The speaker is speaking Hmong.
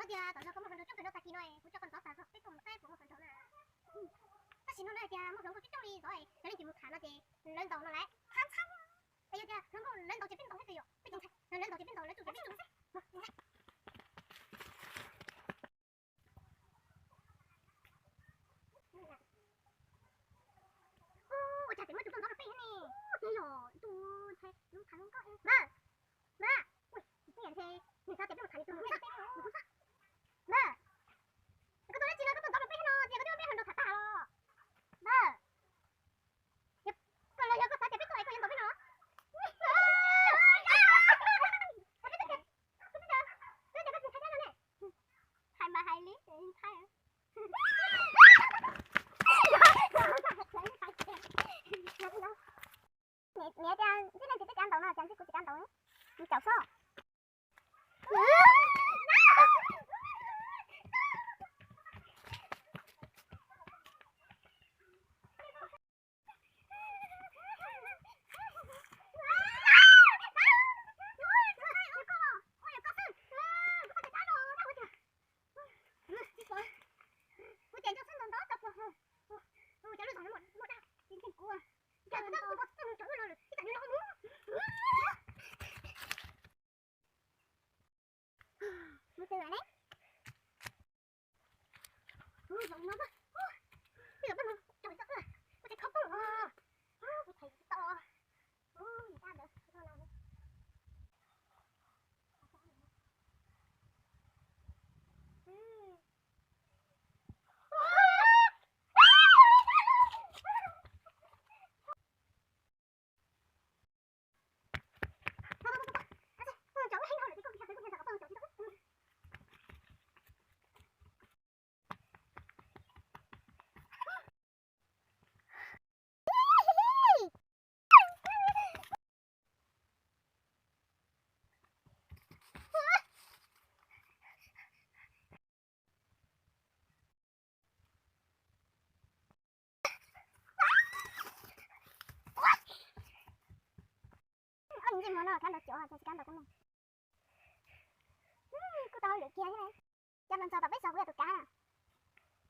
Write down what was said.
Tias tom zog koj muaj hluas nraug coob kawg nrau tag kis no es kuv coj koj ntxov tas zog peb tuaj mus saib puas muaj hluas nraug na. Tab sis no na tias muaj hluas nkauj coob coob li ntawd es lawv leej twg mus tham no ces lawv ntaus no lawm txhab txhab. Es yog tias hluas nkauj lawv ntaus ces peb ntaus thiab yom, peb tsis ntshai, lawv ntaus ces peb ntaus lawv tsuj ces peb tsuj. Ua cas tseem muaj tus tuaj ntxov rau peb thiab ne? Ua cas yog tus ntshai lub tham hluas nkauj. Npawg, npawg, ua cas tseem muaj tham tus ntxov rau peb thiab? Npawg, koj tuaj dab tsi no koj tuaj ntxov rau peb thiab no, tias koj twb muab peb hluas nraug tham tag los? Npawg, koj los yog koj xav tias peb tuaj es koj yuav ntaus peb no? Hais mas hais li ntshai. Niam tias ntsib leej twg twb kav ntaus no cas ntsib kuv tsis kav ntaus, caum xwb. Ob niag ntsej muag no kav ntaus cov, cov tsis kav ntaus koj no. Kuj tau lwm kiag thiab. Cov hluas ntxov tom peb zos kuv yog tus kav.